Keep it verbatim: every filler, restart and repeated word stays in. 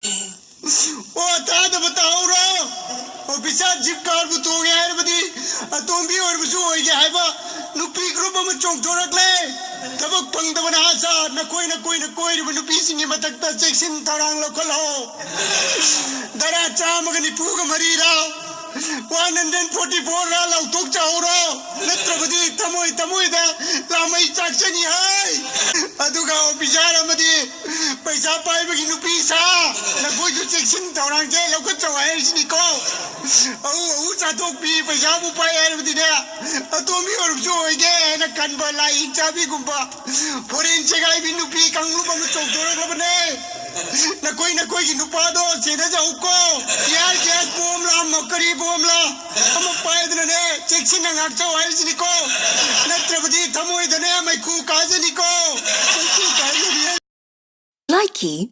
ꯑꯣ, ꯇꯥꯗꯕ ꯇꯥꯍꯧꯔꯣ꯫ Officer jeep ꯀꯥꯔꯕꯨ ꯇꯣꯡꯉꯦ ꯍꯥꯏꯔꯕꯗꯤ ꯑꯇꯣꯝꯕꯤ ꯑꯣꯏꯔꯕꯁꯨ ꯑꯣꯏꯒꯦ ꯍꯥꯏꯕ ꯅꯨꯄꯤ ꯒ꯭ꯔꯨꯞ ꯑꯃ ꯆꯣꯡꯊꯣꯔꯛꯂꯦ꯫ ꯊꯕꯛ ꯐꯪꯗꯕ ꯅꯍꯥꯁꯥ ꯅꯀꯣꯏ ꯅꯀꯣꯏꯅ ꯀꯣꯏꯔꯤꯕ ꯅꯨꯄꯤꯁꯤꯡꯒꯤ ꯃꯊꯛꯇ ꯆꯦꯛꯁꯤꯟ ꯊꯧꯔꯥꯡ ꯂꯧꯈꯠꯂꯣ꯫ ꯙꯔꯥ ꯆꯥꯝꯃꯒ ꯅꯤꯐꯨꯒ ꯃꯔꯤꯔ, ꯋꯥꯟ ꯍꯟꯗ꯭ꯔꯦꯠ ꯐꯣꯔꯇꯤ ꯐꯣꯔ ꯔ ꯂꯥꯎꯊꯣꯛꯆꯍꯧꯔꯣ꯫ ꯅꯠꯇ꯭ꯔꯕꯗꯤ ꯊꯃꯣꯏ ꯊꯃꯣꯏꯗ ꯂꯥꯃꯩ ꯆꯥꯛꯆꯅꯤ ꯍꯥꯏ꯫ ꯑꯗꯨꯒ ꯑꯣꯐꯤꯁꯥꯔ ꯑꯃꯗꯤ ꯄꯩꯁꯥ ꯄꯥꯏꯕꯒꯤ ꯅꯨꯄꯤ ꯁꯥ ꯅꯈꯣꯏꯁꯨ ꯆꯦꯛꯁꯤꯟ ꯊꯧꯔꯥꯡꯁꯦ ꯂꯧꯈꯠꯆꯧ ꯍꯥꯏꯔꯤꯁꯤꯅꯤꯀꯣ꯫ ꯑꯎ ꯑꯎ ꯆꯥꯊꯣꯛꯄꯤ ꯄꯩꯁꯥꯕꯨ ꯄꯥꯏ ꯍꯥꯏꯔꯕꯗꯤꯅꯦ ꯑꯇꯣꯝꯕꯤ ꯑꯣꯏꯔꯕꯁꯨ ꯑꯣꯏꯒꯦ ꯍꯥꯏꯅ ꯈꯟꯕ ꯂꯥꯏ ꯍꯤꯡ ꯆꯥꯕꯤꯒꯨꯝꯕ ꯐꯣꯔꯦꯟ ꯆꯦꯒꯥꯏꯕꯤ ꯅꯨꯄꯤ ꯀꯥꯡꯂꯨꯞ ꯑꯃ ꯆꯣꯡꯊꯣꯔꯛꯂꯕꯅꯦ꯫ ꯅꯈꯣꯏ ꯅꯈꯣꯏꯒꯤ ꯅꯨꯄꯥꯗꯣ ꯁꯦꯟꯅꯖꯍꯧꯀꯣ꯫ ꯇꯤꯌꯥꯔ ꯒ꯭ꯌꯥꯁ ꯕꯣꯝꯂ ꯃꯀꯔꯤ ꯕꯣꯝꯂ ꯑꯃ ꯄꯥꯏꯗꯅꯅꯦ ꯆꯦꯛꯁꯤꯟꯅ ꯉꯥꯛꯆꯧ ꯍꯥꯏꯔꯤꯁꯤꯅꯤꯀꯣ꯫ ꯅꯠꯇ꯭ꯔꯕꯗꯤ ꯊꯃꯣꯏꯗꯅꯦ ꯃꯩꯈꯨ ꯀꯥꯖꯅꯤꯀꯣ꯫ ꯃꯩꯈꯨ ꯀꯥꯖꯅꯤ꯫ Likey